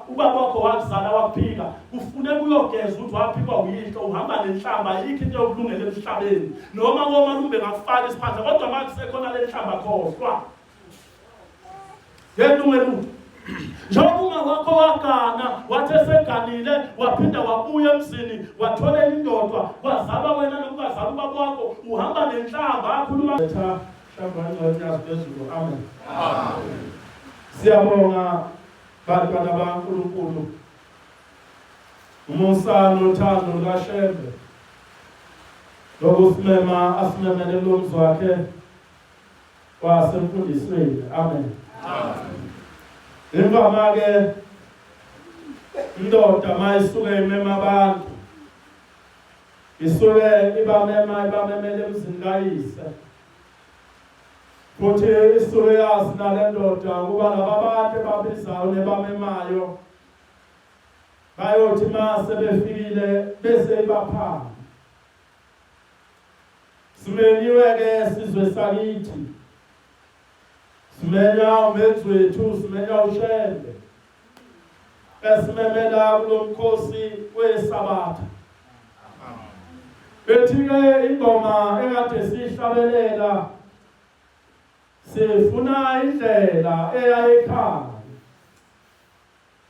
Ubaba wakho wakuzala wakuphika, kufuneka uyogeza ukuthi waphikwa uyihlo, uhamba nenhlamba, ayikho into yokulungela emhlabeni. Noma komalume bengakufaka isiphandla kodwa uma kusekhona le nhlamba khohlwa. Ngeke kulunge lutho. Njengoba uma wakho wagana, wathi eseganile, waphinda wabuya emzini, wathola enye indoda, kwazalwa wena noma ukazala ubaba wakho, uhamba nenhlamba, akhuluma. Letha mhlawumbe wangcwele phezulu. Amen. Amen. Siyabonga Bantwana baNkulunkulu, umusa nothando lukaShembe lokusimema asimemele kulo mzi wakhe wasemfundisweni. Amen. Imvama-ke indoda uma isuke imema abantu isuke ibamema ibamemele emzini kayise. Futhi isuke yazi nale ndoda ukuba laba bantu ebabizayo nebamemayo bayothi uma sebefikile bese ibaphanga. Simenyiwe-ke sizwe sakithi, simenya umenzi wethu, simenya uShembe esimemela kulo mkhosi weSabatha. Bethi-ke ingoma ekade siyihlabelela sifuna indlela eya ekhaya,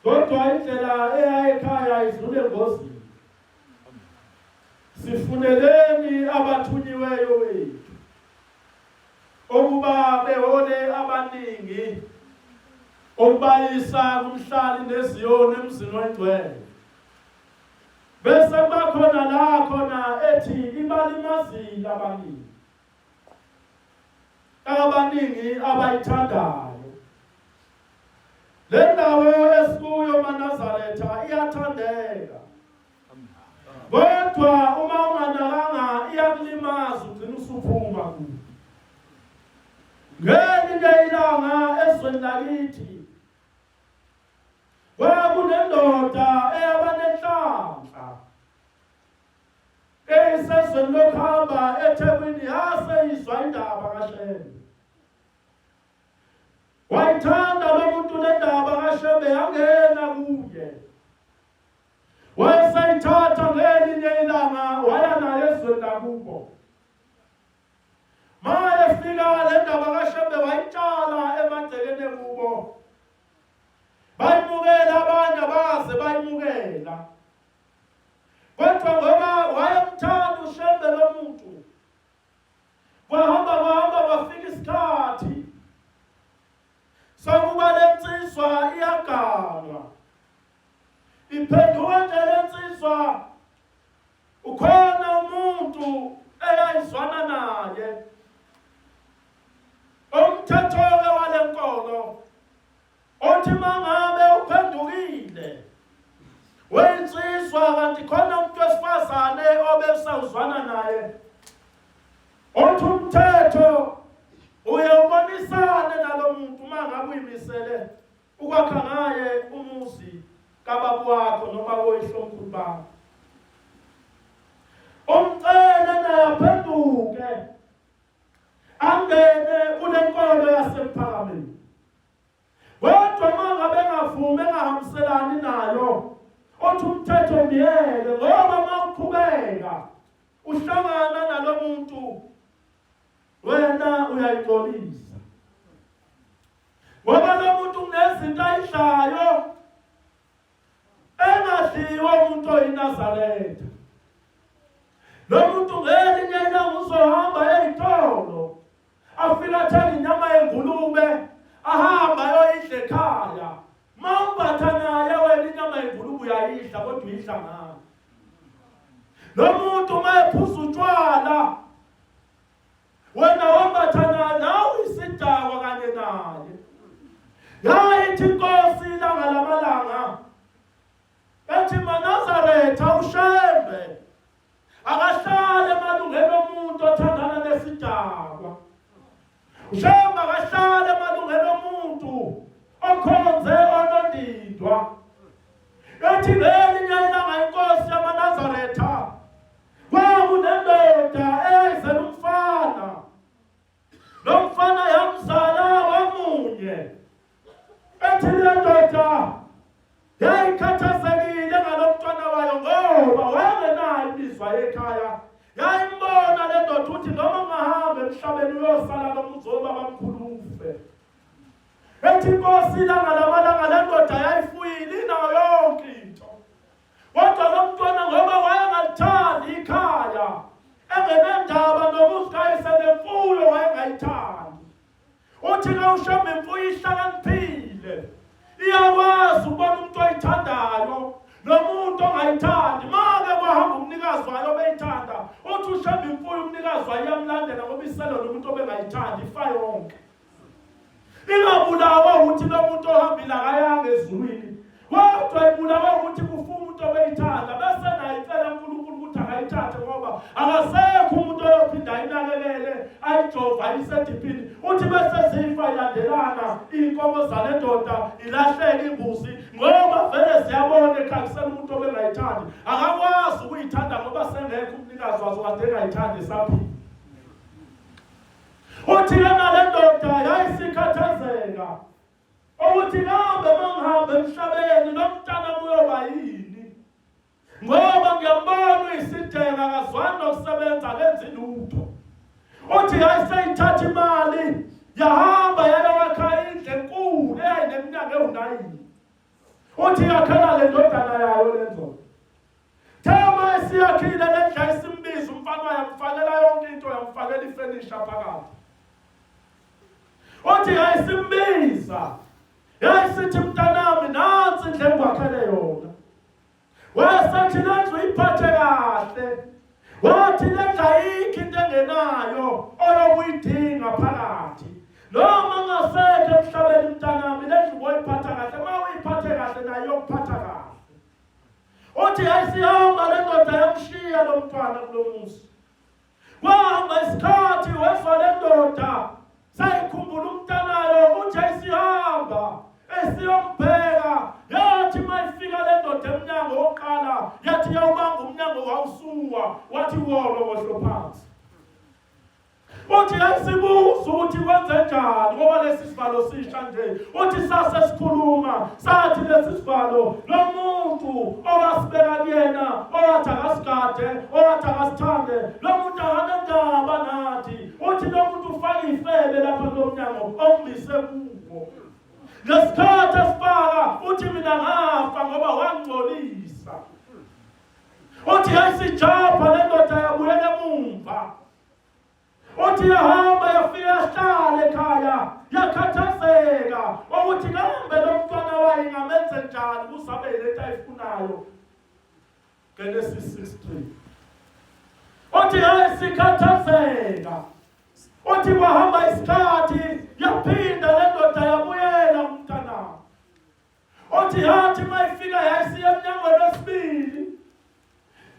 kodwa indlela eya ekhaya idlule engozini. Sifuneleni abathunyiweyo wethu ukuba behole abaningi ukubayisa kumhlali neZiyoni emzini oyingcwele. Bese kuba khona la khona ethi ibalimazile abaningi. Abaningi abayithandayo. Le ndawo esikuyo maNazaretha iyathandeka. Kodwa uma unganakanga iyakulimaza ugcina usuphuma kuyo. Ngelinye ilanga ezweni lakithi Kwakunendoda eyaba nenhlanhla eyisezweni lokuhamba eThekwini yase izwa indaba kaShembe. Wayithanda lo muntu le ndaba kaShembe yangena kuye. Wayesayithatha ngelinye ilanga waya naye ezweni lakubo. Mayefika le ndaba kaShembe wayitshala emagcekeni ekubo. Bayimukela abanye abaze bayimukela. Kodwa ngoba wayemthanda uShembe lo muntu, kwahamba kwahamba kwafika isikhathi sokuba le nsizwa iyaganwa. Iphenduka nje le nsizwa, ukhona umuntu eyayizwana naye. Umthetho-ke wale nkolo othi mangabe uphendukile weyinsizwa kanti khona umuntu wesifazane obesawuzwana naye othi umthetho uye ubonisane nalo muntu uma ngabe uyimisele ukwakha ngaye umuzi kababa wakho noma woyihlomkhulu bakho umcele naye aphenduke angene kule nkolo yaseMphakameni. Kodwa uma ngabe engavumi engahambiselani nayo, othi umthetho myeke ngoba uma uqhubeka uhlangana nalo muntu wena uyayigcolisa ngoba lo muntu kunezinto ayidlayo engadliwa umuntu oyiNazaretha. Lo muntu ngelinye ilanga uzohamba eyitolo afike athenge inyama yengulube ahambe ayoyidla ekhaya. Uma umbatha naye wena inyama yengulube uyayidla kodwa uyidla ngani? Lo muntu uma ephuza utshwala wena wambatha naye nawe isidakwa kanye naye. Yayithi inkosi ilanga lamalanga ethi maNazaretha uShembe akahlale emalungeni omuntu othandana nesidakwa. Ushembe akahlale emalungeni omuntu okhonze onondindwa. Ethi ngelinye ilanga inkosi yamaNazaretha kwakunendoda eyayizela umfana. Lo mfana yamzala wamunye. Ethi le ndoda Yathi inkosi ilanga lamalanga le ndoda yayifuyile inayo yonke into. Kodwa lo mntwana ngoba wayengalithandi ikhaya, engenandaba nomuzi kayise nemfuyo wayengayithandi. Uthi ke uShembe imfuyo ihlakaniphile. Iyakwazi ukubona umuntu oyithandayo nomuntu ongayithandi. Make kwahamba umnikazi wayo obeyithanda, uthi uShembe imfuyo umnikazi wayo iyamlandela ngoba isele nomuntu obengayithandi ifa yonke. Ingabulawa ukuthi lo muntu ohambile akayanga ezulwini kodwa ibulawa ukuthi kufa umuntu obeyithanda bese naye icela uNkulunkulu ukuthi akayithathe ngoba akasekho umuntu oyophinda ayinakekele ayijova ayisediphini uthi bese zifa ilandelana iy'nkomo zale ndoda ilahleke imbuzi ngoba vele ziyabona ekhaya kusele umuntu obengayithandi akakwazi ukuyithanda ngoba sengekho umnikazi wazo kade engayithandi esaphila Uthi yena le ndoda yayisikhathazeka ukuthi kambe mangihamba emhlabeni lo mntana kuyoba yini ngoba ngiyambona uyisidenge akazwani nokusebenza akenzi lutho. Uthi yayiseyithatha imali yahamba yayowakha indlu enkulu eyayineminyaka ewu-9. Uthi yakhela le ndodana yayo le ndoda. Thema esiyakhile le ndlu ayisimbiza umfana wayamfakela yonke into yamfakela ifenisha phakathi. Uthi yayisimbiza yayisithi mntanami nansi indlu engikwakhele yona. Wayesethi le ndlu iphathe kahle. Wathi le ndlu ayikho into engenayo oyokuyidinga phakathi. Noma ngasekho emhlabeni mntanami le ndlu boyiphatha kahle uma uyiphathe kahle nayo iyokuphatha kahle. Uthi yayisihamba le ndoda yamshiya lo mntwana kulo muzi. Kwahamba isikhathi wezwa le ndoda sayikhumbula umntanayo uthi yayisihamba esiyombheka yathi uma ifika le ndoda emnyango wokuqala yathi yawubamba umnyango wawusuwa wathi wolo wohlo phansi Uthi yayisibuza ukuthi kwenze njani ngoba lesi sivalo sisha nje. Uthi sase sikhuluma sathi lesi sivalo lo muntu owasibeka kuyena owathi akasigade owathi akasithande lo muntu akanendaba nathi. Uthi lo muntu ufake ifebe lapha kulo mnyango ommise kuwo. Ngesikhathi esifaka uthi mina ngafa ngoba wangcolisa. Uthi yayisijabha le ndoda yabuyela emumva. Uthi yahamba yafika yahlala ekhaya yakhathazeka ukuthi kambe lo mntwana wayo ingamenze njani ukuze abe yilento ayifunayo. Genesis 6:3. Uthi yayisikhathazeka. Uthi kwahamba isikhathi yaphinda le ndoda yabuyela umntanayo. Othi yathi mayifika yayisiya emnyangweni wesibili.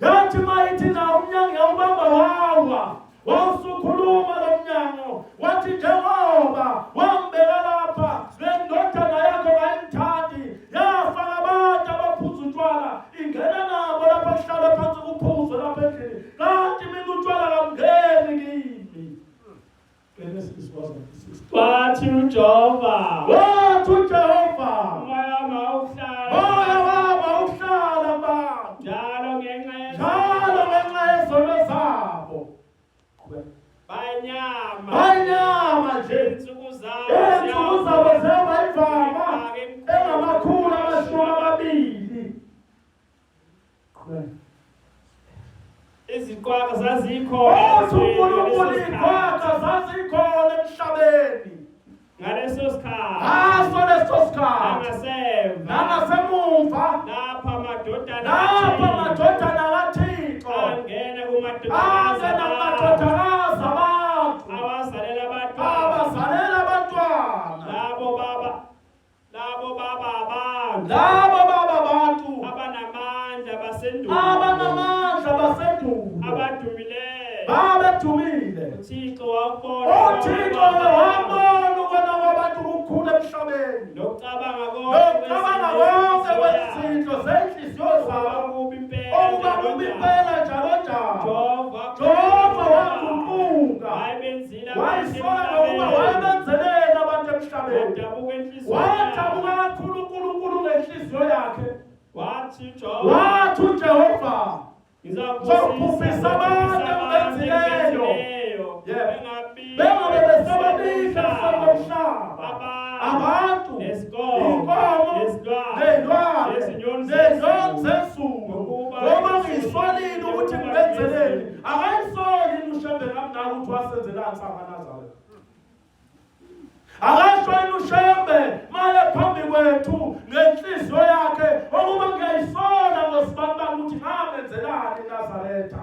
Yathi mayithi na umnyango yawubamba wawa. Wawusukhuluma lo mnyango wathi njengoba wambeka lapha le ndodana yakho kayimthandi yafa ngabantu abaphuza utshwala ingena nabo lapha kuhlale phansi kuphuzwe lapha endlini kanti mina utshwala kamngeni kimi Genesis 1:6. Wathi uJehova, Wathi uJehova, umoya wami awuhlala moya wami awuhlala kubantu njalo ngenxa njalo ngenxa yezono zabo. Bayinyama Bayinyama nje. Insuku zabo Izinsuku zabo ziyaba imvama engama-200. Iziqwaka zazikhona Othi uNkulunkulu iziqwaka zazikhona emhlabeni. Ngaleso sikhathi. Ngaso leso sikhathi. Nangasemva. Nangasemuva. Lapha amadodana Lapha amadodana kaThixo. Angena kumadodakazi. Angena kumadodakazi abantu. Abazalela abantwana. Abazalela abantwana. Labo baba Labo baba abantu. Labo baba abantu. Abanamandla basendulo. Abanamandla basendulo. Abadumileyo. Babedumile. UThixo wabona. UThixo wabona ukona kwabantu kukhulu emhlabeni. Nokucabanga konke. Nokucabanga konke kwezinto zenhliziyo zabo. Okubi impela. Okuba kubi impela njalo njalo. Jehova. Jehova waguquka. Wayebenzile. Wayisola ngokuba wayebenzeleni abantu emhlabeni. Wadabuka enhliziyweni yakhe. Wadabuka kakhulu uNkulunkulu ngenhliziyo yakhe. Wathi uJehova, Wathi uJehova, ngizakubhubhisa abantu engibenzileyo. Yebo. Bengabe besababika emhlabeni womhlaba. Abantu. Akasho yini uShembe maye phambi kwethu ngenhliziyo yakhe ukuba ngiyayisola ngosibanibani ukuthi ngamenzelani iNazaretha.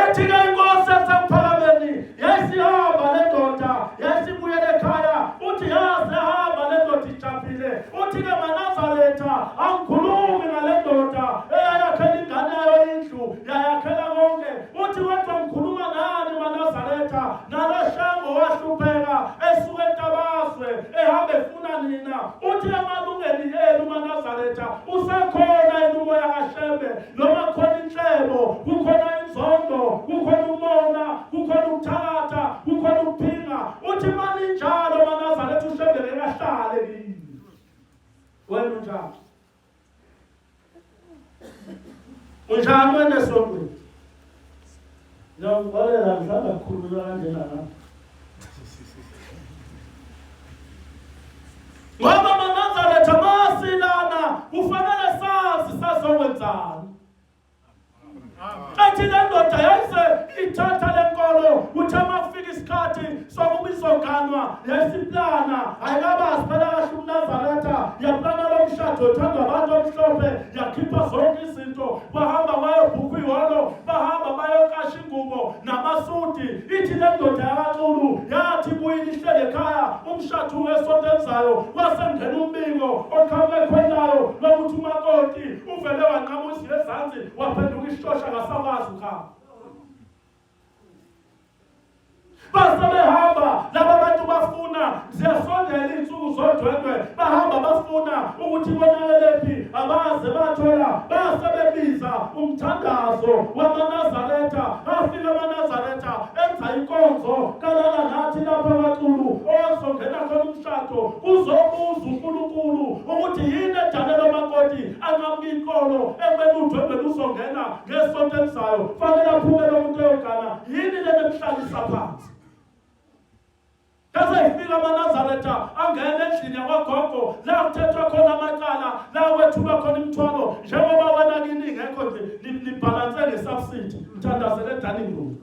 Ethi-ke inkosi yasekuphakameni yayisihamba le ndoda yayisibuyela ekhaya uthi yaze hamba le ndoda ijabhile uthi-ke manazaretha angikhulumi ngale ndoda eyayakhela ingane yayo indlu yayakhela konke uthi kodwa ngikhuluma nani manazaretha nalo shango wahlupheka esuka entabazwe ehamba efuna nina uthi emalungeni enu manazaretha usekhona yena umoya kashembe noma kukhona inhlebo kukhona inzondo kukhona umona kukhona ukuthakatha kukhona ukuphinga uthi maninjalo manazaretha ushembe ngeke ahlale kini wena unjani unjani wena esontweni ngiyangixolela mhlawumbe kukhulunywa kanjena ngami ngoba manazaretha masilana kufanele sazi sazokwenzani Ethi le ndoda yayise ithatha le nkolo kuthe uma kufika isikhathi sokuba izoganwa yayisiplana ayikabazi phela kahle umnazaretha yaplana lo mshado ethandwa abantu omhlophe yakhipha zonke izinto bahamba bayobhukha ihholo bahamba bayokasha ingubo namasudi ithi le ndoda yakaxulu yathi ibuyile ihlele ekhaya umshado ungesonto elizayo kwasengena umbiko oqhamuka ekhwelayo lokuthi umakoti uvele wanqamuza ezansi waphenduka isishosha akasakwazi ukuhamba Base behamba laba bantu bafuna ziyasondela iy'nsuku zodwendwe bahamba bafuna ukuthi bonakelephi abaze bathola base bebiza umthandazo wamanazaretha afika amanazaretha enza inkonzo kalala nathi lapha kaXulu owazongena khona umshado kuzobuza uNkulunkulu ukuthi yini edalela umakoti anqamuka inkolo ekubeni udwendwe luzongena ngesonto elizayo fanele aphume lo muntu eyogana yini lena emhlalisa phansi Bese ifika amaNazaretha angena endlini yakwagogo la kuthethwa khona amacala la kwethulwa khona imithwalo njengoba wena kini ingekho nje nibhalanse ngesubsidy mthandazele dining room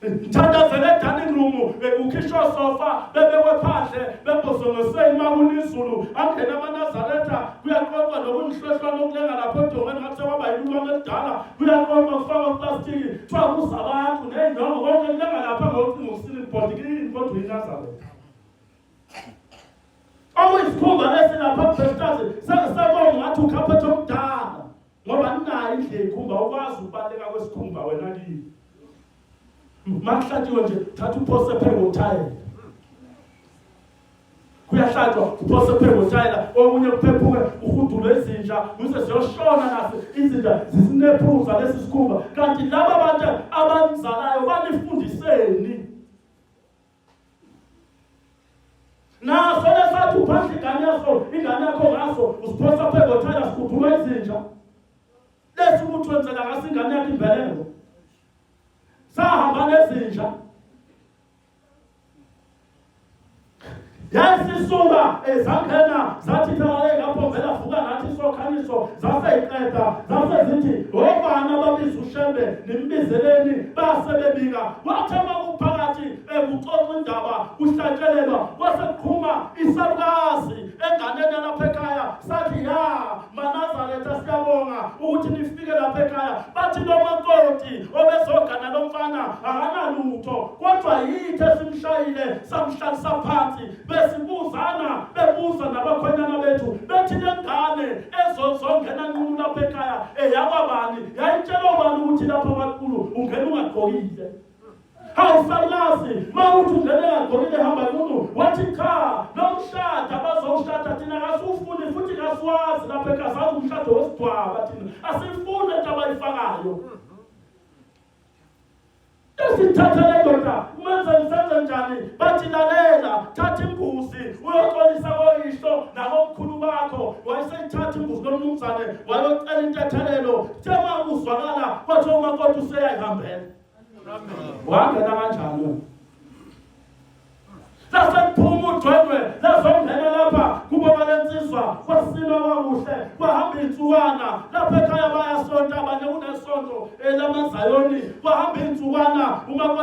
Ngithandazele dining room bekukhishwa sofa bebekwe phandle bembozwe ngeseyi uma kunizulu angena amaNazaretha kuyaqoqwa nokunihlehlwa nokulenga lapho edongeni ngathi sekwaba yilulwane elidala kuyaqoqwa kufakwa kuplastiki kuthiwa kuza abantu ney'nyongo konke kulenga lapha ngocingo kuceiling board kini kodwa uyiNazaretha okuyisikhumba lesi lapha kubhestazi sengisebonga ngathi ukhaphethe omdala ngoba ninayo indlu yeyikhumba ukwazi ukubaleka kwesikhumba wena kini makuhlatshiwe nje thatha uphose phe ngothayela kuyahlatshwa uphose phe ngothayela okunye kuphephuke uhudulwe izinja kuze ziyoshona nasi izinja zisinephuza lesi sikhumba kanti laba bantu abanizalayo banifundiseni Naso lesathi uphahla ingane yaso ingane yakho ngaso usiphosa phe ngothayela sikhudulwa izinja. Lesi ukuthi wenzela ngaso ingane yakho imbeleko. Sahamba nezinja. Yayisisuka ezangena zathi thawale ngapho vela vuka nathi sokhanyiso zase iqeda zase zithi obani ababiza uShembe nimbizeleni base bebika wathi uma kuphakathi ekuxoxa indaba kuhlatshelelwa kwase kuqhuma isalukazi enganeni yalapha ekhaya sathi ya manazaretha siyabonga ukuthi nifike lapha ekhaya bathi lo makoti obezogana lo mfana akanalutho kodwa yithi esimshayile samhlalisa phansi besibuzana bebuza nabakhwenyana bethu bethi le ngane ezozongena nqunu lapha ekhaya eyakwabani yayitshelwa ubani ukuthi lapha kwakhulu ungena ungagqokile Hawu salukazi, mawuthi ungene engagqokile hamba nqunu, wathi cha, lo mshado abazowushada thina kasiwufuni futhi kasiwazi lapha ekhaya, sazi umshado wesidwaba thina, asiyifuni lento abayifakayo. Esithatha le ndoda umenze ngisenze njani? Bathi lalela, thatha imbuzi uyoxolisa koyihlo nakomkhulu bakho. Wayeseyithatha imbuzi lomnumzane wayocela intethelelo. Tema kuzwakala kwathiwa umakoti useyayihambela. Wangena kanjani wena? Lasekuphuma udwendwe lazongena lapha kubo balensizwa kwasilwa kwakuhle kwahamba iy'nsukwana lapha ekhaya bayasonta abanye kunesonto elamazayoni kwahamba iy'nsukwana umakoti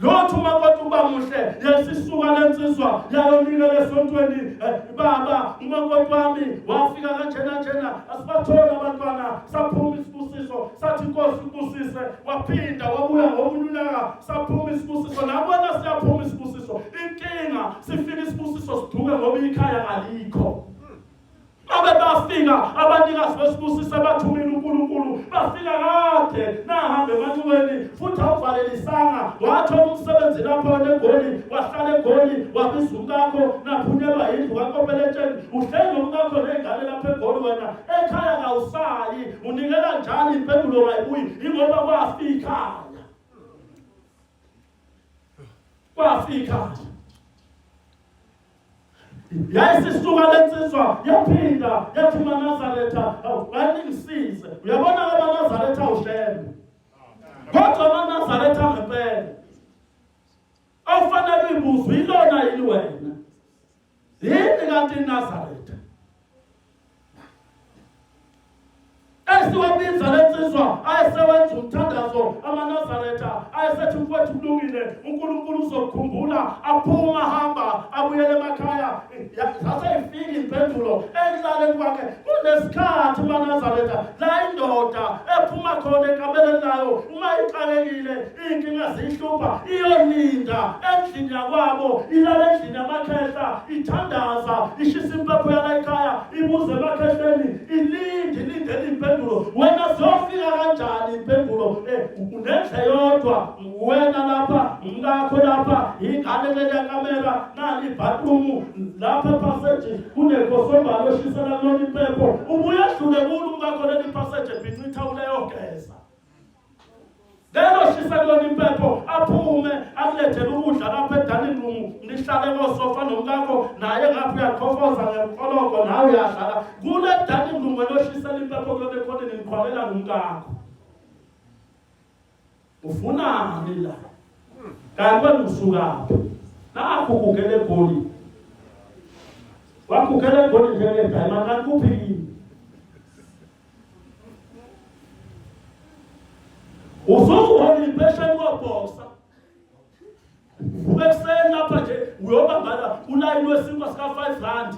Lothu umakoti uba muhle yasisuka lensizwa yayonikela esontweni eh, baba umakoti wami wafika kanjena njena asibatholi abantwana saphuma isibusiso sathi inkosi ubusise waphinda wabuya ngomunye unyaka saphuma isibusiso nabona siyaphuma isibusiso inkinga sifika isibusiso siduke ngoba ikhaya alikho Babe bafika abanikazi besibusiso abathumile uNkulunkulu bafika kade nahamba emanxiweni futhi awuvalelisanga wathola umsebenzi lapho wena eGoli wahlala eGoli wabiza umkakho naphunyelwa yindlu kakopeletsheni uhleli nomkakho ney'ngane lapha eGoli wena ekhaya kawusayi unikela njalo impendulo kayibuyi ingoba kwafika ikhaya kwafika ikhaya Yayisisuka lensizwa yaphinda yathi maNazaretha waningisize. Uyabona ke amaNazaretha ushembe. Kodwa amaNazaretha ngempela awufanele uyibuzwe ilona yini wena? Yini kanti iNazaretha? Esiwabiza lensizwa ayesewenza umthandazo amaNazaretha ayesethi mfowethu kulungile uNkulunkulu uzokukhumbula aphuma hamba abuyele emakhaya zase ifika impendulo ekulaleni kwakhe kunesikhathi maNazaretha la indoda ephuma khona ekameleni layo uma ixakekile iy'nkinga ziyihlupha iyolinda endlini yakwabo ilala endlini yamakhehla ithandaza ishisa impepho yala ekhaya ibuze emakhehleni ilinde ilindele impendulo wena ziyofika kanjani impendulo um eh, unendle yodwa wena lapha umkakho lapha ingane leliya kamera nali ibhatrumu lapha ephaseji kunegosombalo oshisela kulona impepho ubuye edlule kulo umkakho leli phaseji ebhinca ithawula eyogeza Lelo shisa kulona impepho aphume akulethele ukudla lapha edining room nihlale kosofa nomkakho naye ngapha uyaqhofoza ngemfologo nawe uyadlala kule dining room wena oshisela impepho kulona ekhoneni niqhwabela nomkakho ufunani la kanti wena usukaphi nakho ugugele egoli wagugela egoli njengedayimani kanti kuphi kini Usukuhola impesheni kobhosa. Vuka ekuseni lapha nje uyobambana ulayini wesinkwa sika 5 rand.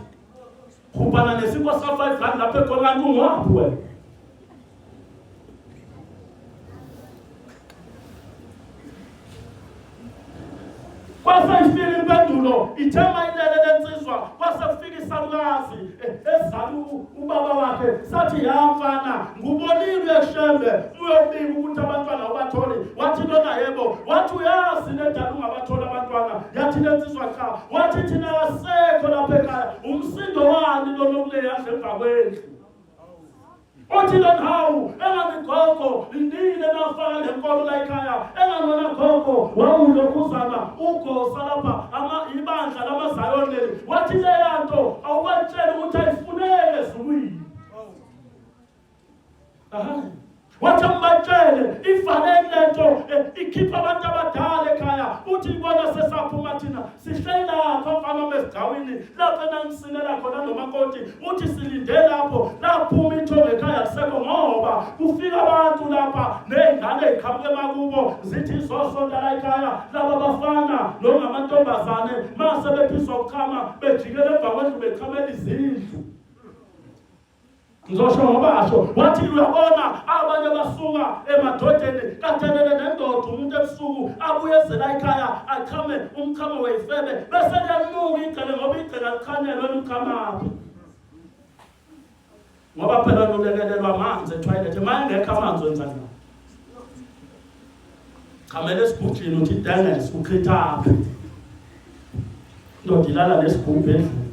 Khubana nesinkwa sika 5 rand lapha ekhona kanti ungwaphi wena? Kwase ifika impendulo ithe mayilele lensizwa kwase kufika isalukazi eh, ezala ubaba wakhe sathi ya mfana ngubonile uyeshembe uyobika ukuthi abantwana ubatholi wathi lona yebo wathi uyazi lendaba ungabatholi abantwana yathi lensizwa cha wathi thina asekho lapha ekhaya umsindo wani lona okuleya ndlu emva kwendlu Uthi lona hawu engani gogo nile nafaka le nkolo la ekhaya engani wena gogo wawulokhuzana ugosa lapha ama ibandla lamazayoni leli wathi leya nto awubatshela ukuthi ayifuneki ezulwini aha wathi ngibatshele ifanele lento eh, ikhipha abantu abadala ekhaya uthi ibona sesaphuma thina sihleli lapha mfana mesigcawini lapho enangisinela khona nomakoti uthi silinde lapho laphuma ithongo ekhaya lisekho ngoba kufika abantu lapha ney'ngane ey'qhamuke emakubo zithi izosonta la ekhaya laba bafana nongamantombazane mase bephiswa ukuchama bejikele emva kwendlu bechamela izindlu Ngizosho ngobasho wathi uyabona abanye basuka emadodeni kathelele nendoda umuntu ebusuku abuyezela ekhaya achame umchamo weyifebe bese liyanuka igceke ngoba igceke alichanyelwe lumchamaphi ngoba phela nulekelelwa amanzi ethoyilethe uma engekho amanzi wenza njani chamela esigujini uthi dangles uchithaphi indoda ilala nesigubhu endlini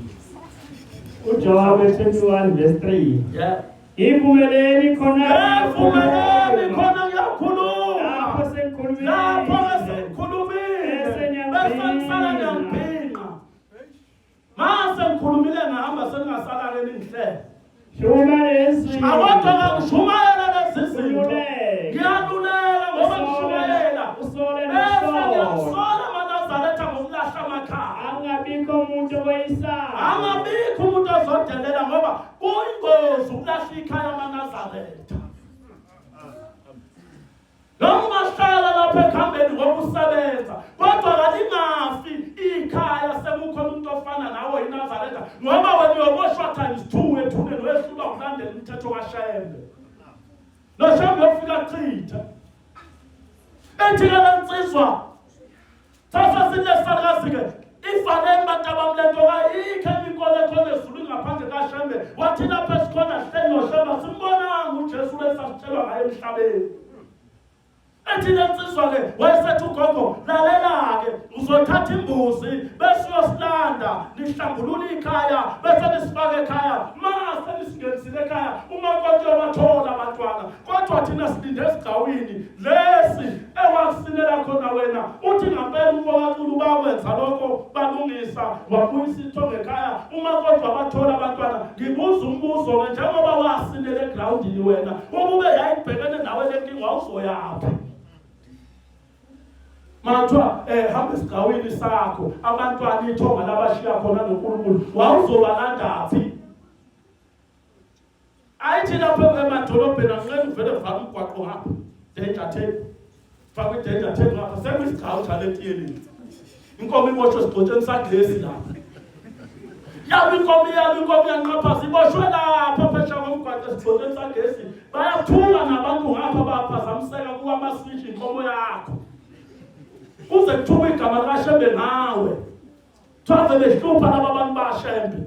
uJobe 21 verse 3 yeah Ivumeleni khona Ivumeleni khona ngiyakhuluma lapho sengikhulumile lapho sengikhulumile Bese bese ngisala ngiyangibhinqa Mase ngikhulumile ngahamba seningasala ke ningihlele. Shuma lezi. Akodwa ngishumayela lezi zinto. Ululeke. Ngiyaluleka ngoba ngishumayela. Usole Bese nosola. ngiyasola amaNazaretha ngokulahla amakhaya. Angabikho umuntu oweyisayo. Angabikho umuntu ozodelela ngoba kuyingozi ukulahla ikhaya amaNazaretha. Noma ungahlala lapha ekhambeni ngoba usebenza Uhambe uyofika chitha. Ethi-ke le nsizwa thatha sinesalukazi-ke ifanele bantabami le nto kayikho enye inkolo ekhona ezulwini ngaphandle kashembe. Wathi lapho esikhona sihleli noshembe asimbonanga uJesu lesasitshelwa ngaye emhlabeni. Ethi le nsizwa-ke wayesethi ugogo lalela-ke uzothatha imbuzi bese uyosilanda nihlambulule ikhaya bese nisifake ekhaya mase nisingenisile ekhaya umakoti uyobathola abantwana kodwa thina silinde esigcawini lesi ewakusinela khona wena uthi ngampela umfokaculu bakwenza lokho balungisa wabuyisa ithongo ekhaya umakoti wabathola abantwana ngibuza umbuzo-ke njengoba wasinela egrawundini wena ukube yayibhekene nawe le nkinga wawuzoyaphi Mathiwa eh hamba esigcawini sakho abantwana ithonga labashiya khona noNkulunkulu wawuzobalandaphi Ayithi lapho emadolobheni anqeni uvele ufake umgwaqo ngapha danger tape faka i-danger tape ngapha sekuyisigcawu njalo etiyelini inkomo iboshwe esigxotsheni sagesi lapha yabo inkomo iyabo inkomo iyanqaphaza iboshwe lapha phesheya komgwaqo esigxotsheni sagesi bayathuka nabantu ngapha baphazamiseka kuwa amaswitch inkomo yakho kuze kuthuka igama likashembe ngawe kuthiwa behlupha laba bantu bashembe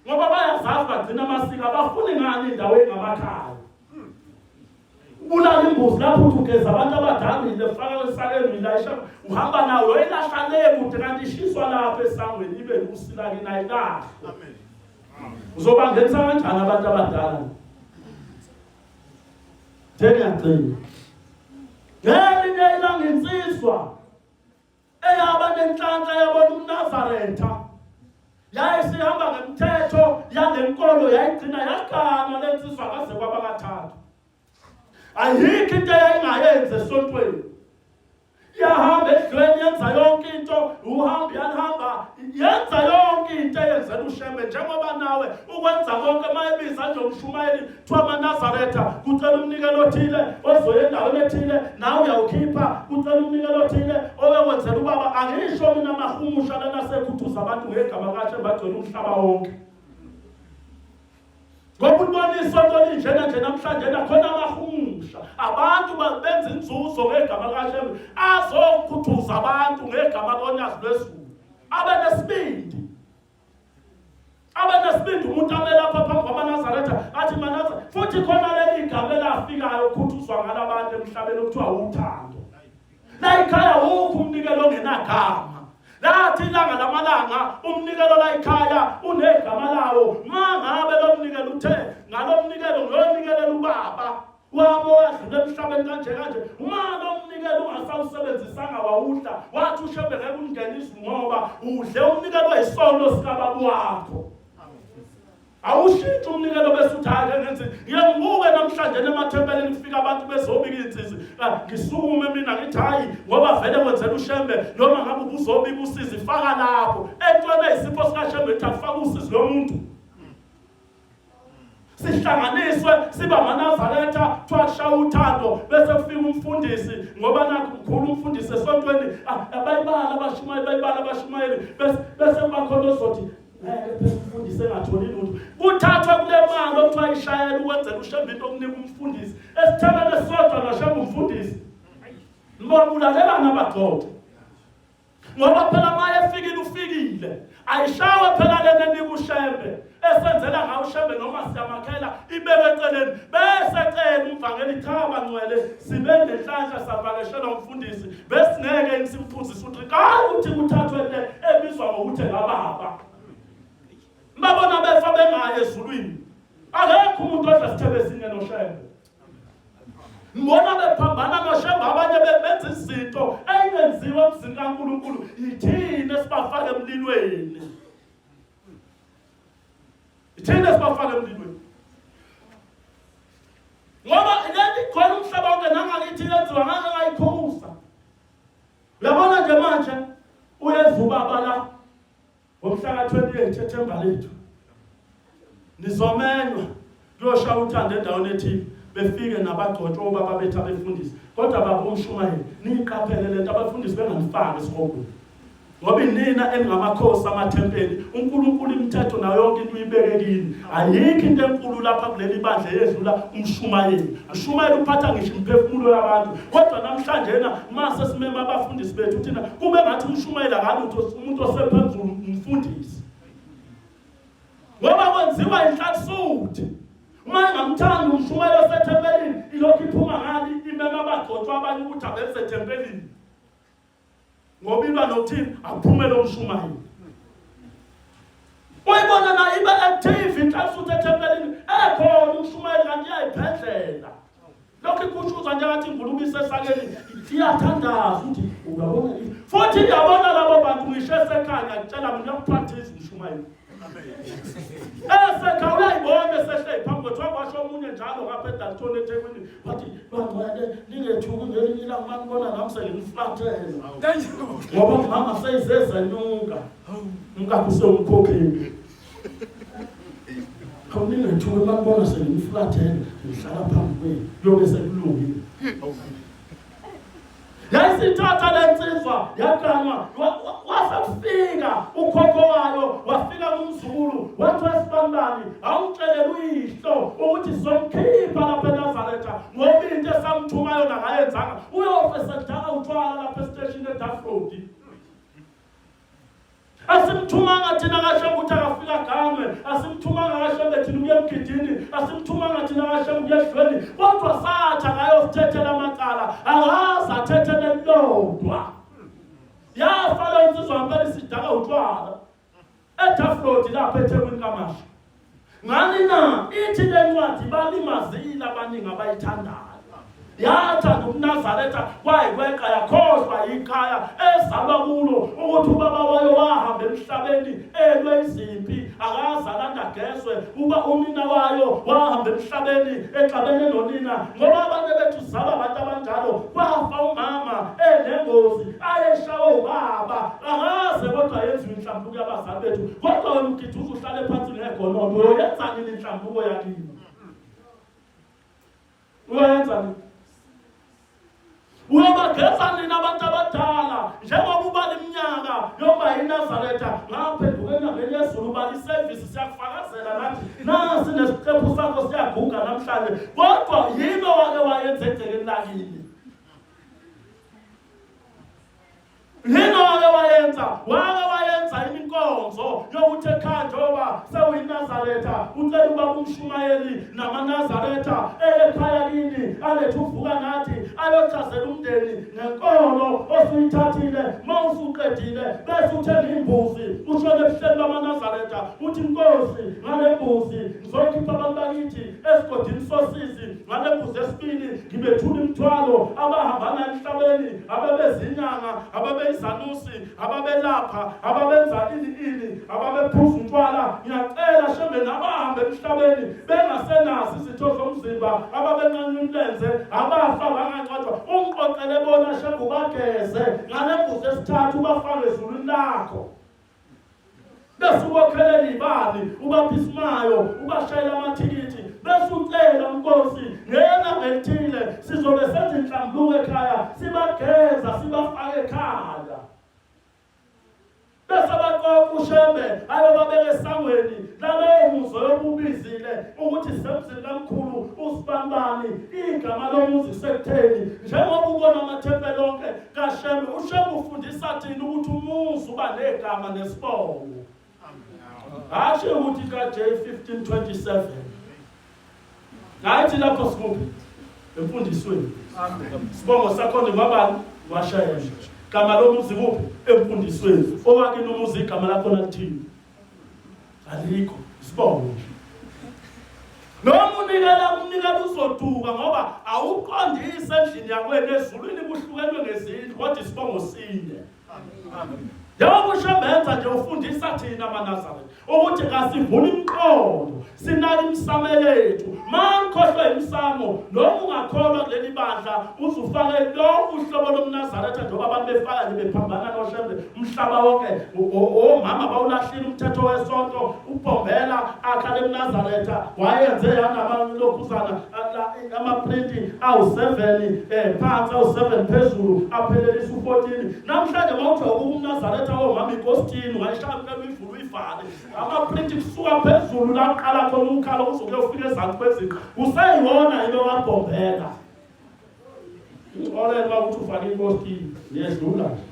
ngoba bayazazi bagcina amasiko abafuni ngani indawo engamakhaya ubulala imbuzi lapho uthi ugeza abantu abadala faka esakeni uyilayisha uhamba nayo uyilahla le kude kanti ishiswa lapha esangweni ibe usila kini ayilahlwa uzobangenisa kanjani abantu abadala njengiyagcina ngelinye ilanga insizwa eyaba nenhlanhla yabona umNazaretha yayisihamba ngemthetho yalenkolo yayigcina yaganwa lensizwa kaze kwaba kathathu ayikho into eyayingayenzi esontweni yahamba edlweni yenza yonke into uhamba yanihamba yenza yonke into eyenzela ushembe njengoba nawe ukwenza konke uma ebiza nje umshumayeli Kuthiwa amaNazaretha kucela umnikelo othile ozoya endaweni ethile nawe uyawukhipha kucela umnikelo othile oyokwenzela ubaba angisho mina amahumusha lana sekhuthuza abantu ngegama kaShembe agcwele umhlaba wonke ngoba ulibona isonto linjena nje namhlanje nakhona amahumusha abantu benza inzuzo ngegama likaShembe azokhuthuza abantu ngegama lonyazi lwezulu abe nesibindi Abanesibindi umuntu ame lapha phambi kwamaNazaretha athi Manazaretha futhi khona leli gama elafikayo ukhuthuzwa ngalabantu emhlabeni okuthiwa uthando. La ekhaya wukho umnikelo ongenagama. Lathi ilanga lamalanga umnikelo la ekhaya unegama lawo. Mangabe lo mnikelo uthe ngalo mnikelo ngiyonikelela ubaba wabo wadlula emhlabeni kanje kanje uma lo mnikelo ungasawusebenzisanga wawudla wathi ushembe ngeke ungenise ngoba udle umnikelo wesono sikababa wakho awushintshi umnikelo bese uthi hayi ngenzi ngiye ngibuke namhlanje emathempelini kufika abantu bezobika iy'nsizi ah, ngisukume mina ngithi hhayi ngoba vele wenzela ushembe noma ngabe ubuzobika usizi faka lapho entweni eyisipho sikashembe ithi akufake usizi lomuntu sihlanganiswe siba amanazaretha kuthiwa kushaya uthando bese kufika umfundisi ngoba nakho mkhulu umfundisi esontweni ah, bayibala abashumayeli bayibala abashumayeli bese kuba khona ozothi ngeke phela umfundisi engatholi lutho kuthathwe kule mali okuthiwa ishayela ukwenzela ushembe into okunika umfundisi esithelele sodwa noshembe umfundisi nibobulalelana abagxoxe ngoba phela uma efikile ufikile ayishawe phela lena enika ushembe esenzela ngawo ushembe noma siyamakhela ibeke eceleni bese cela umvangeli cha bangcwele sibe nenhlanhla savakashelwa umfundisi besingeke simphuzise ukuthi kayi ukuthi kuthathwe le ebizwa ngokuthi ngababa babona befa bengayi ezulwini akekho umuntu odla sithebe esinye noshembe Ngibona bephambana noShembe abanye benza izinto eyingenziwa emzini kaNkulunkulu yithina esibafaka emlilweni. Yithina esibafaka emlilweni. Ngoba leli igcwele umhlaba wonke nangakithi yenziwa ngake ngayikhuza. Uyabona nje manje uyeza ubaba la Ngomhla ka-28 ethemba lethu nizomenywa kuyoshaya uthando endaweni ethile befike nabagcotshwa obaba bethu abefundisi kodwa baba umshumayeli niyiqaphele lento abafundisi benganifaki esihogweni Ngoba inina eningamakhosi amathempeli, uNkulunkulu imithetho nayo yonke into uyibeke kini. Ayikho into enkulu lapha kuleli bandla eyedlula umshumayeli. Umshumayeli uphatha ngisho imiphefumulo yabantu. Kodwa namhlanje na mase simema abafundisi bethu thina kube ngathi umshumayeli akalutho umuntu osephezulu umfundisi. Ngoba kwenziwa inhlansuthi. Uma engamthandi umshumayeli osethempelini ilokhu iphuma ngani imema abagcotshwa abanye ukuthi abeze ethempelini. Ngoba ilwa nokuthini aphume lo mshumayeli. Uyibona na ibe active inhlansuthi ethempelini ekhona umshumayeli kanti iyayiphendlela. Lokhu ikhushuza njengathi ingulube isesakeni iyathandaza ukuthi uyabona futhi iyabona labo bantu ngisho esekhaya ngiyakutshela mina uyakupractice umshumayeli. Esekhaya uyayibona esehleli phambi kwethu wakwasho omunye njalo ngapha eDalton eThekwini wathi bangcwele ningethuki ngelinye ilanga manibona nami sengimflathele ngoba mama seyizezenyuka umkakhe usewumkhokheli. Awuningethuke uma kubona sengimflathele ngihlala phambi kwenu kuyobe sekulungile. Yayisithatha le nsizwa yaganwa wase kufika ukhokho wayo wafika kumzukulu wathi wesibanibani awungitshelele uyihlo ukuthi sizomkhipha lapha eNazaretha ngoba into esamthuma yona akayenzanga uyofe sedaka utshwala lapha esiteshini eDafrodi. Asimthumanga thina kaShembe ukuthi akafika aganwe, asimthumanga kaShembe thina ukuya emgidini, asimthumanga thina kaShembe ukuya edlweni, kodwa sathi akayosithethela amacala, akaze athethele elilodwa. Yafa leyo nsizwa ngempela isidaka utshwala eDafrodi lapha eThekwini kaMashu. Ngani na? Ithi le ncwadi balimazile abaningi abayithandayo. Yathanda umNazaretha kwayikweqa yakhohlwa yikhaya ezalwa kulo ukuthi ubaba wayo wahamba emhlabeni elwe izimpi akaze alanda gezwe uba unina wayo wahamba emhlabeni exabene nonina ngoba abantu bethu zaba abantu abanjalo kwafa umama enengozi ayeshawe ubaba akaze kodwa yenziwe inhlambuluko yabazali bethu kodwa wena ugiduza uhlale phansi ngegonondo uyoyenza nini inhlambuluko yakini uyoyenza nini uyobageza nini abantu abadala njengoba ubala iminyaka yokuba yiNazaretha ngaphenduka enyangeni yezulu ubala isevisi siyakufakazela nathi nasi nesiqephu sakho siyaguga namhlanje kodwa yini owake wayenza egcekeni lakini Yini owake wayenza? Wake wayenza iminkonzo yokuthi ekhaya njengoba sewuyinazaretha ucela ubaba umshumayeli namanazaretha ekhaya kini alethe uvuka nathi ayochazela umndeni ngenkolo osuyithathile uma usuqedile bese uthenga imbuzi ushone ebuhleni bamanazaretha uthi nkosi ngale mbuzi ngizokhipha abantu bakithi esigodini sosizi ngale mbuzi esibili ngibethula imithwalo abahamba nayo emhlabeni ababezinyanga ababeyizanusi ababelapha ababenza ini ini ababephuza utshwala ngiyacela shembe nabahambe emhlabeni bengasenazo izitho zomzimba ababenqanywa imilenze abafa bangangcwatshwa ungiqoqele bona shembe ubageze ngale mbuzi esithathu ubafake ezulwini lakho bese ubokhelela ibani ubapha isimayo ubashayela amathikithi bese ucela nkosi ngelanga elithile sizobe senza inhlambuluko ekhaya sibageza sibafake ekhaya bese baqoqa ushembe ayobabeka esangweni lalowo muzi oyobubizile ukuthi semzini kamkhulu usibanibani igama lomuzi sekutheni njengoba ubona amathempeli onke kaShembe uShembe ufundisa thina ukuthi umuzi uba negama nesibongo hashe ukuthi ka-J 1527 ngathi lapho sikuphi emfundisweni sibongo sakhona ngwabani ngwashembe gama lomuzi kuphi emfundisweni owakini umuzi igama lakhona lithini alikho isibongo nje noma unikela umnikelo uzoduka ngoba awuqondise endlini yakwenu ezulwini kuhlukenwe ngezindlu kodwa isibongo sinye njengoba ushembenza nje ufundisa thina amaNazaretha ukuthi kasivuni imiqondo sinake imisamo yethu mangikhohlwe imisamo noma ungakholwa kuleli bandla uzufake lonke uhlobo lomNazaretha njengoba abantu befaka nje bephambana noshembe umhlaba wonke omama bawulahlile umthetho wesonto ubhombela akha lemNazaretha wayenze yanamalokhuzana amaprinti awu-7 phansi awu-7 phezulu aphelelisa u-14 namhlanje mawuthi ukumnazaretha amaNazaretha omama ikostini ungayishaya impela uyivule uyivale amaprinti kusuka phezulu la kuqala khona ukukhala kuze kuyofika ezansi kwezinqa kuseyiwona yilo kabhombela Ngixolele ukuthi ufake ikostini ngiyedlula nje.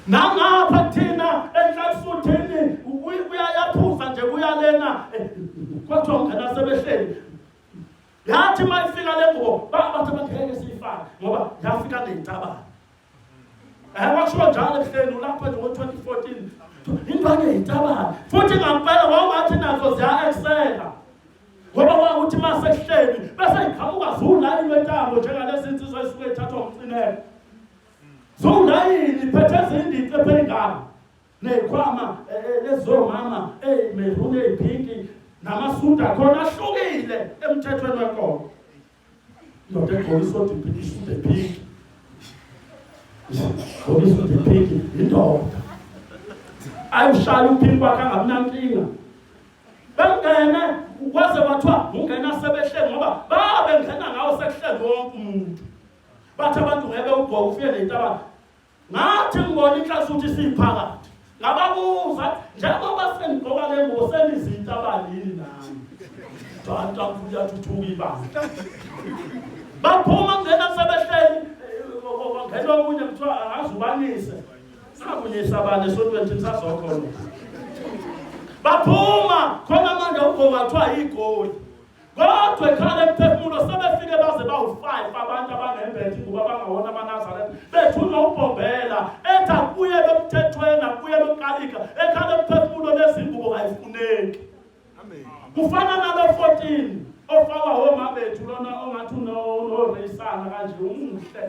Nangapha thina enhlalisuthini kuyayaphuza nje kuyalena eh, kwathiwa ungena sebehleli yathi uma ifika le ngubo bathi bangeke siyifake ngoba yafika ney'tabane um kwashiwo njalo ebuhleni ulapha nje ngo-2014 intwana eyitabane futhi ngampela wawungathi nazo ziya-excela ngoba wakuthi uma sekuhleli bese iqhamuka ziwulayini wentambo njengalezi nsizwa ezisuke ithathwa umcinelo ziwulayini phethe ezindici epheyingane ney'khwama eh, eh, lezomama ey'meruni ey'phinki namasudu akhona ahlukile emthethweni wenkolo indoda egqoke isodi iphinki isudu ephinki gqoke isudu ephinki yindoda ayushaya uphinki wakhe angabinankinga Bengene kwaze kwathiwa ungena sebehleli ngoba babengena ngawo sekuhleli wonke umuntu. Bathi abantu ngeke ugqoke ufike ney'tabane. Ngathi ngibona inhlasi ukuthi siphakathi. Ngababuza njengoba senigqoka le ngubo senizitabane yini nani? Tanta kuyathuthuka ibandla. Baphuma kungena sebehleli ngena omunye kuthiwa angazubanise. Sakunyisa abantu esontweni thina sazokhona. Baphuma khona manje ugoma kuthiwa igoli. Kodwa ekhala emphefumulo sebefike baze bawu-five abantu abangembethe ingubo abangawona amaNazaretha bethunywa ubhombela ethi akubuyele emthethweni akubuyele ukalika ekhala emphefumulo lezingubo kayifuneki. Kufana nalo 14 ofakwa woma bethu lona ongathi unoreyisana kanje umuhle.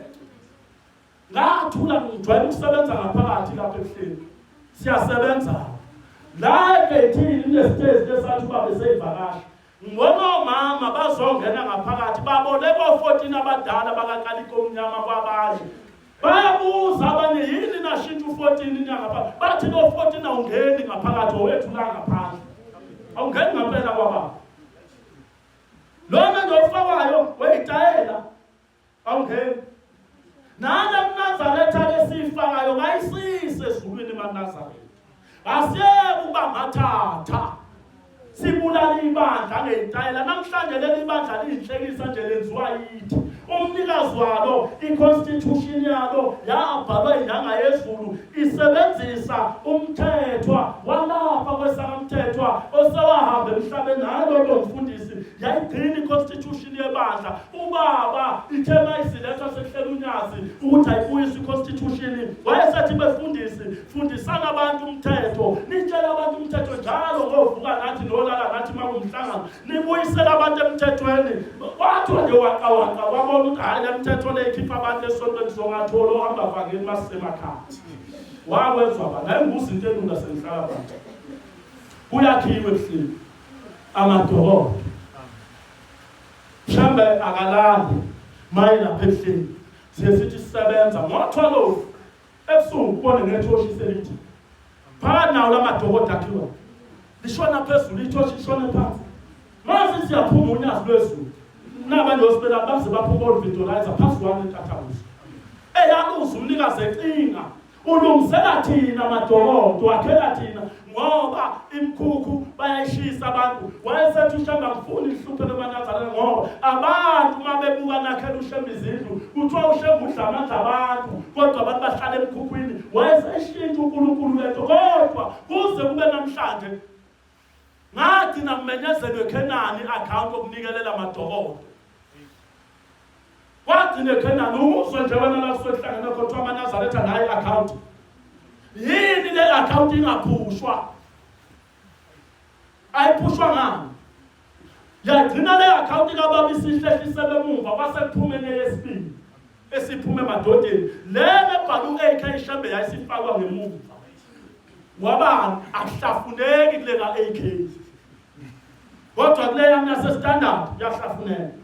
Ngathula ngijwayele ukusebenza ngaphakathi lapha ebuhleni. Siyasebenza. La egeyithini kunesitezi lesathi ubaba eseyivakasha. Ngibona omama bazongena ngaphakathi baboleka o-14 abadala bakakaliko omnyama kwabanye. Bayabuza abanye yini nashintsha u-14 inyanga bathi lo 14 awungeni ngaphakathi owethu la ngaphandle. Awungeni ngampela kwababa. Lona nje ofakwayo weyitayela Awungeni. Nale mNazaretha lesiyifakayo kayisise ezulwini maNazaretha. Asiyeke ukuba ngathatha. Sibulala ibandla ngeyitayela. Namhlanje leli bandla liyinhlekisa nje lenziwa yithi. Umnikazi walo, i-constitution yalo yabhalwa inyanga yezulu isebenzisa umthethwa walapha kwesakamthethwa osewahamba emhlabeni nalolo mfundisi yayigcina i-constitution yebandla Ubaba ithe mayizilethwa sekuhlela unyazi ukuthi ayibuyise i-constitution wayesethi befundisi fundisani abantu umthetho nitshele abantu umthetho njalo ngovuka nathi nolala nathi uma kumhlangano nibuyisele abantu emthethweni kwathiwa nje waqawaqa wabona ukuthi hhayi le mthetho le ikhipha abantu esontweni songatholi ohamba vangeli masisemakhaya wakwezwa ba ngayinguza into elula sengihlala phansi kuyakhiwe ebuhleni amadokotela Mhlambe akalali maye lapha ebuhleni. Siye sithi sisebenza ngo-12 ebusuku ubone ngethoshi selithi. Phakathi nawo lamadokoda akhiwa. Lishona phezulu ithoshi lishone phansi. Mase siyaphuma unyazi lwezulu. Naba nje osibela baze baphuma olvidolizer phansi kwami entathakusa. Eyaluza umnikazi ecinga Ulungisela thina madokodo, wakhela thina ngoba imikhukhu bayayishisa abantu. Wayesethi uShembe angifuni ihlupheke emaNazaretha ngoba abantu uma bebuka nakhela uShembe izindlu kuthiwa uShembe udla amandla abantu kodwa abantu bahlala emkhukhwini. Wayeseshintsha uNkulunkulu lento kodwa kuze kube namhlanje ngagcina kumenyezelwe eKhenani i-akhawunti yokunikelela amadokodo. Kwagcina eKhenani umuzwe nje wena la kusuke kuhlangene khona kuthiwa amaNazaretha nayo i-akhawunti. Yini le akhawunti ingaphushwa? Ayiphushwa ngani? Yagcina le akhawunti kababa isihlehliselwe emuva kwase kuphume enye yesibili esiphume emadodeni. Lena ebhala u-AK Shembe yayisifakwa ngemuva. Wabani akuhlafuneki kule ka-AK. Kodwa kule yami yase-standard kuyahlafuneka.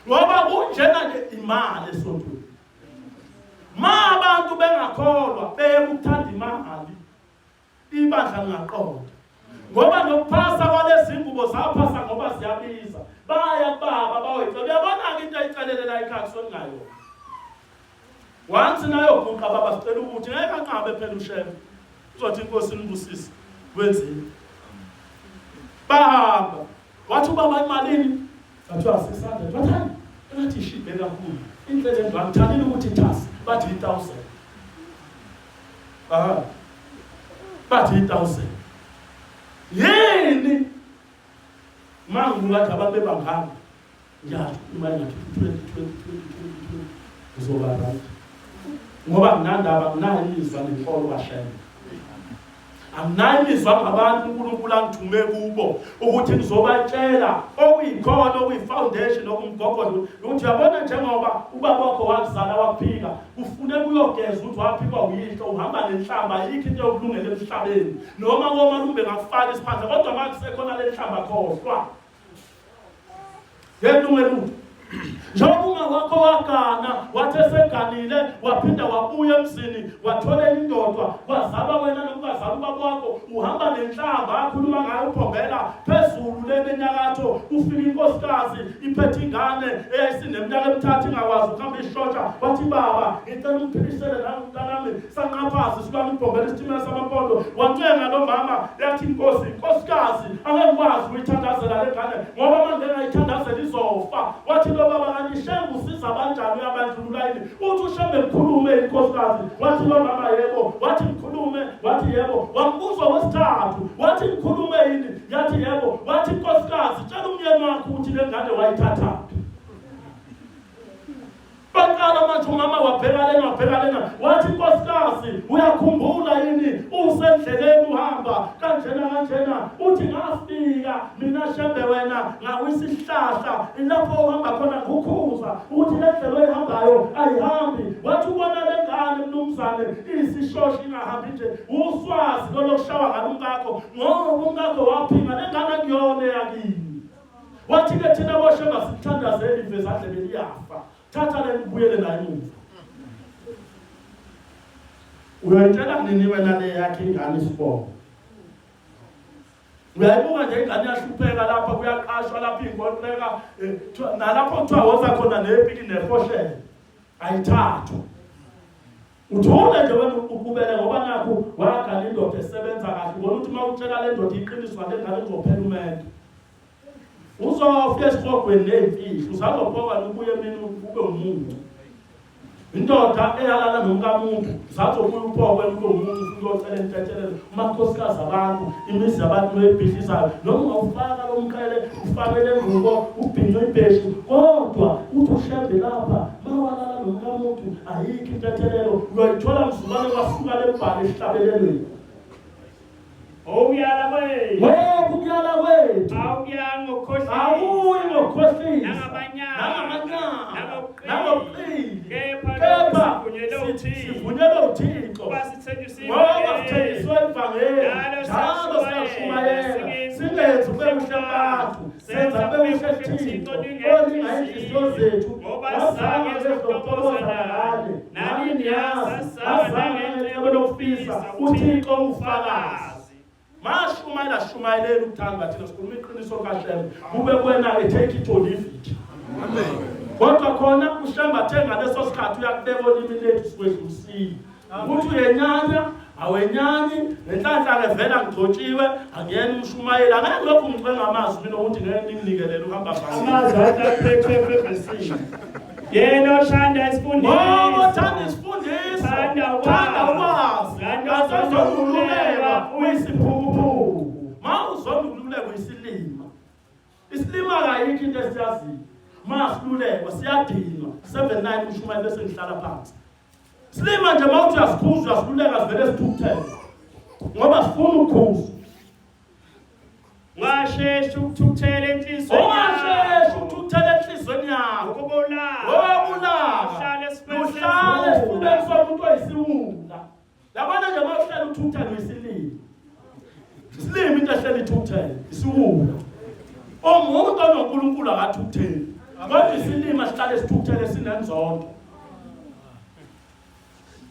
Ngoba kunjena nje imali esontweni. Ma abantu bengakholwa beyeka ukuthanda imali ibandla lingaqonda. Ngoba nokuphasa kwalezi ngubo zaphasa ngoba ziyabiza. Baya kubaba bayoyicela. Uyabona-ke into ayicelele la ekhaya kusoningayona. Once nayoguqa baba sicela ukuthi ngeke anqabe phela uShembe. Uzothi inkosi inibusise. Wenzeni? Bahamba. Wathi ubaba imalini? Bathiwa 600. Wathi hayi, engathi ishibhe kakhulu. Inhle le ndlu angithandile ukuthi ithasi. Bathi i-1000. Aha. Bathi i-1000. Yini? Mangibuka abantu bebangaka. Ngiyasho imali ngathi 20 20 20 20 20 ngizoba right. Ngoba nginandaba nginayo imizwa nenkolo kaShembe. Anginayo imizwa ngabantu uNkulunkulu angithume kubo ukuthi ngizobatshela okuyikhona okuyi-foundation okumgogodla ukuthi uyabona njengoba ubaba wakho wakuzala wakuphika kufuneka uyogeza ukuthi waphikwa uyihlo uhamba nenhlamba ayikho into yokulungela emhlabeni noma komalumbe ngakufaka isiphandla kodwa uma kusekhona le nhlamba khohlwa Ngeke lutho. Njengoba uma wakho wagana wathi eseganile waphinda wabuya emzini wathola indoda kwazalwa wena nokungazalwa ubaba wakho uhamba nenhlamba akhuluma ngayo uphombela phezulu lena enyakatho kufika inkosikazi iphethe ingane eyayisineminyaka emithathu ingakwazi ukuhamba ishotsha wathi baba ngicela ungiphilisele nangumntanami sanqaphazi silwane ubhombela isitimela samampondo wancenga lo mama yathi inkosi nkosikazi angeke ngikwazi ukuyithandazela le ngane ngoba uma ngingayithandazela izofa wathi lo baba kanti shembe usiza kanjani uyabandlulula yini uthi ushembe ngikhulume inkosikazi wathi lo mama yebo wathi ngikhulume wathi yebo wambuza wesithathu wathi ngikhulume yini yathi yebo wathi nkosikazi tshela umyeni wakho ukuthi le ngane wayithathaphi Baqala manje umama wabheka lena wabheka lena wathi nkosikazi uyakhumbula yini usendleleni uhamba kanjena kanjena uthi ngafika mina shembe wena ngawisa isihlahla ilapho uhamba khona ngikukhuza ukuthi le ndlela oyihambayo ayihambi wathi ubona le ngane mnumzane iyisishosha ingahambi nje uswazi lolokushawa ngalo umkakho ngoba umkakho waphinga le ngane akuyona eyakini Wathi ke thina boshemba sikuthandazeli ivezandlebe liyafa. Thatha le ubuyele nayo emuva. Uyoyitshela nini wena le yakhe ingane isibongo? Uyayibuka nje ingane iyahlupheka lapha kuyaqashwa lapha inkontreka eh, nalapho kuthiwa woza khona nepiki nefoshela ayithathwa. Uthule nje wena ukubele ngoba nakhu wagana indoda esebenza kahle ubona ukuthi uma utshela le ndoda iqiniso ngale ngane kuzophela umendo. Uzofika esihogweni ney'mfihlo usazophoka ubuye emini ube umuntu. Indoda eyalala nomkamuntu usazobuya uphokwe ube umuntu ufike uyocela intethelelo umakhosikazi abantu imizi yabantu oyibhidlizayo noma ungawufaka lo mqhele ufake le ngubo ubhince ibheshu kodwa uthi ushembe lapha mawalala nomkamuntu ayikho intethelelo uyoyithola mzukwane kwasuka le mbhalo esihlabelelweni Ukuyala kwethu. Ngoba ukuyala kwethu. Awukuyanga ngokukhohlisa. Awuyi ngokukhohlisa. Nangamanyala. Nangamanyala. Nangobuqili. Kepha Kepha sivunyelwe uThixo. sivunyelwe uThixo. Ngoba sithenjisiwe Ngoba sithenjiswe ivangeli. Njalo Njalo siyashumayela. siyashumayela. Singenzi kube kuhle kubantu. Senza kube kuhle kuThixo. Olinga inhliziyo zethu. Ngoba Wazange zange sezokutokoza nani. nani. Nani niyazi. Azange ngecebo lokufisa. uThixo ufakazi. Mashumayela shumayelela ukuthanda thina sikhuluma iqiniso kaShembe. Kube kuwena ke take it or leave it. Amen. Kodwa khona uShembe athe ngaleso sikhathi uyakubeka olimini lethu sikwedlulisile. Ukuthi uyenyanya awenyanyi nenhlanhla ke vela ngigcotshiwe angiyena umshumayeli angeke lokhu ngicenga amazwi mina ukuthi ngeke ninginikelele uhamba phambili. Amazwi aphethwe ephephisini. Yena othanda isifundiso. Ngoba othanda isifundiso. Thanda ukwazi. Thanda ukwazi. Kanti Azozoluleka uyisiphukuphuku. Ma uzoluleka uyisilima. Isilima kayikho into esiyaziyo. Ma silulekwa siyadinwa. 79 ushumayela bese ngihlala phansi. Silima nje mawuthi uyasikhuza uyasiluleka sivele sithukuthele. Ngoba sifuna ukukhuza. Ungasheshe ukuthukuthela enhliziyweni. Ungasheshi ukuthukuthela enhliziyweni yakho. Ukubulala. Ngokulaka. Uhlale esifubeni Uhlale esifubeni sesiwula. somuntu oyisiwula. Yabona nje uma uhlala uthukuthela uyisilima. Isilima into ehleli ithukuthele, isiwula. Umuntu onoNkulunkulu akathukutheli. Kodwa isilima sihlale sithukuthele sinenzondo.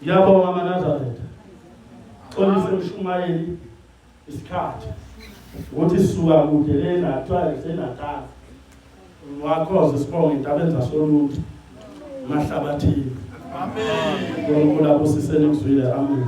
Ngiyabonga maNazaretha. Xolise mshumayeli isikhathi ukuthi sisuka kude lena kuthiwa iseNatal. Wakhoze sibonge indaba enza solutho. Mahlabathini. Amen. uNkulunkulu abusise nikuzwile. Amen.